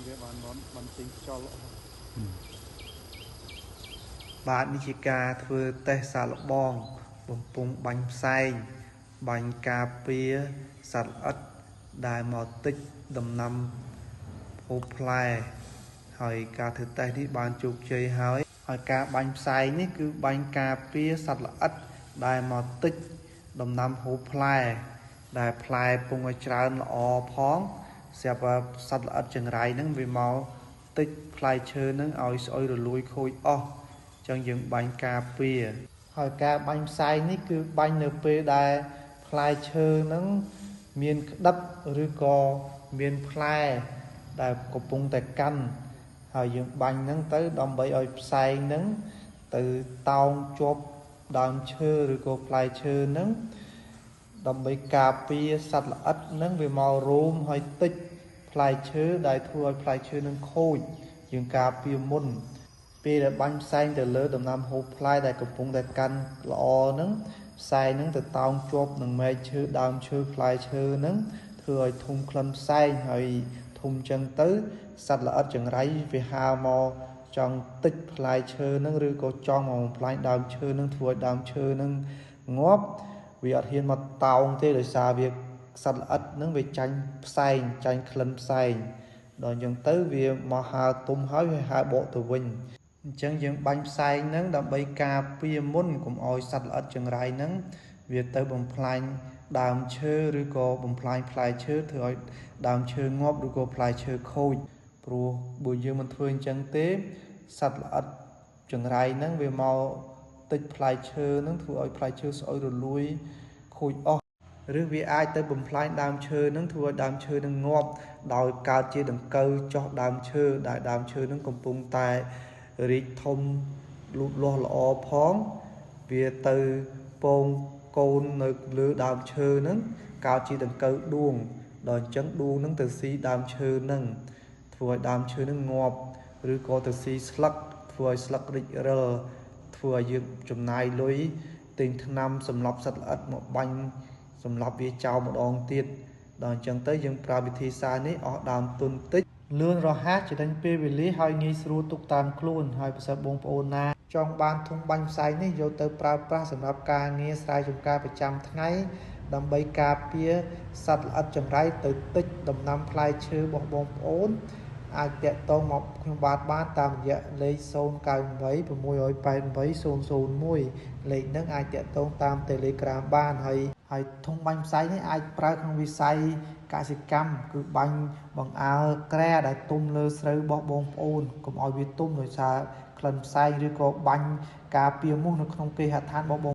វាបានបានចេញខ្យល់ល្អ បាទនេះជាការធ្វើតេស្តសាកល្បងបំពង់បាញ់ផ្សែងបាញ់ការពារសត្វល្អិតដែលមកទិចដំណាំហូបផ្លែហើយការធ្វើតេស្តនេះបានជោគជ័យហើយហើយការបាញ់ផ្សែងនេះគឺបាញ់ការពារសត្វល្អិតដែលមកទិចដំណាំហូបផ្លែដែលផ្លែពងឲ្យច្រើនល្អផងស្រាប់តែសត្វល្អិតចង្រៃហ្នឹងវាមកទិចផ្លែឈើហ្នឹងឲ្យស្អុយរលួយខូចអស់ចឹងយើងបាញ់ការពារហើយការបាញ់ផ្សែងនេះគឺបាញ់នៅពេលដែលផ្លែឈើហ្នឹងមានក្តិបឬក៏មានផ្លែដែលកំពុងតែកាន់ហើយយើងបាញ់ហ្នឹងទៅដើម្បីឲ្យផ្សែងហ្នឹងទៅតោងជាប់ដើមឈើឬក៏ផ្លែឈើហ្នឹងដើម្បីការពារសត្វល្អិតហ្នឹងវាមករោមហើយទិចផ្លែឈើដែលធ្វើឲ្យផ្លែឈើនឹងខូចយើងការពារមុនពេលដែលបាញ់ផ្សែងទៅលើដំណាំហូបផ្លែដែលកំពុងតែកាន់ល្អហ្នឹងផ្សែងហ្នឹងទៅតោងជាប់នឹងមែកឈើដើមឈើផ្លែឈើហ្នឹងធ្វើឲ្យធំក្លិនផ្សែងហើយធំចឹងទៅសត្វល្អិតចង្រៃវាហើរមកចង់ទិចផ្លែឈើហ្នឹងឬក៏ចង់មកបំផ្លាញដើមឈើហ្នឹងធ្វើឲ្យដើមឈើហ្នឹងងាប់វាអត់ហ៊ានមកតោងទេដោយសារវាសត្វល្អិតហ្នឹងវាចាញ់ផ្សែងចាញ់ក្លិនផ្សែងដល់អញ្ចឹងទៅវាមកហើរទុំហើយវាហើរបកទៅវិញអញ្ចឹងយើងបាញ់ផ្សែងហ្នឹងដើម្បីការពារមុនកុំឲ្យសត្វល្អិតចង្រៃហ្នឹងវាទៅបំផ្លាញដើមឈើឬក៏បំផ្លាញផ្លែឈើធ្វើឲ្យដើមឈើងាប់ឬក៏ផ្លែឈើខូចព្រោះបើយើងមិនធ្វើអញ្ចឹងទេសត្វល្អិតចង្រៃហ្នឹងវាមកទិចផ្លែឈើហ្នឹងធ្វើឲ្យផ្លែឈើស្អុយរលួយខូចអស់ឬវាអាចទៅបំផ្លាញដើមឈើហ្នឹងធ្វើឲ្យដើមឈើហ្នឹងងាប់ដោយកើតជាដង្កូវចុះដើមឈើដែលដើមឈើហ្នឹងកំពុងតែរីកធំលូតលាស់ល្អផងវាទៅពងកូននៅលើដើមឈើហ្នឹងកើតជាដង្កូវដួងដល់អញ្ចឹងដួងហ្នឹងទៅស៊ីដើមឈើហ្នឹងធ្វើឲ្យដើមឈើហ្នឹងងាប់ឬក៏ទៅស៊ីស្លឹកធ្វើឲ្យស្លឹករិចរិលធ្វើឲ្យយើងចំណាយលុយទិញថ្នាំសម្លាប់សត្វល្អិតមកបាញ់សម្លាប់វាចោលម្ដងទៀតដល់អញ្ចឹងទៅយើងប្រើវិធីសាស្ត្រនេះអស់ដើមទុនតិចលឿនរហ័សចំណេញពេលវេលាហើយងាយស្រួលទុកតាមខ្លួនហើយប្រសិនបងប្អូនណាចង់បានធុងបាញ់ផ្សែងនេះយកទៅប្រើប្រាស់សម្រាប់ការងារស្រែចម្ការប្រចាំថ្ងៃដើម្បីការពារសត្វល្អិតចង្រៃទៅទិចដំណាំផ្លែឈើរបស់បងប្អូនអាចតាក់ទងមកខ្ញុំបាទបានតាមរយៈលេខ098 688 001លេខហ្នឹងអាចតាក់ទងតាម Telegram បានហើយហើយធុងបាញ់ផ្សែងនេះអាចប្រើក្នុងវិស័យកសិកម្មគឺបាញ់បង្អើលក្រែដែលទុំលើស្រូវរបស់បងប្អូនកុំឲ្យវាទុំដោយសារក្លិនផ្សែងឬក៏បាញ់ការពារមូសនៅក្នុងគេហដ្ឋានរបស់បង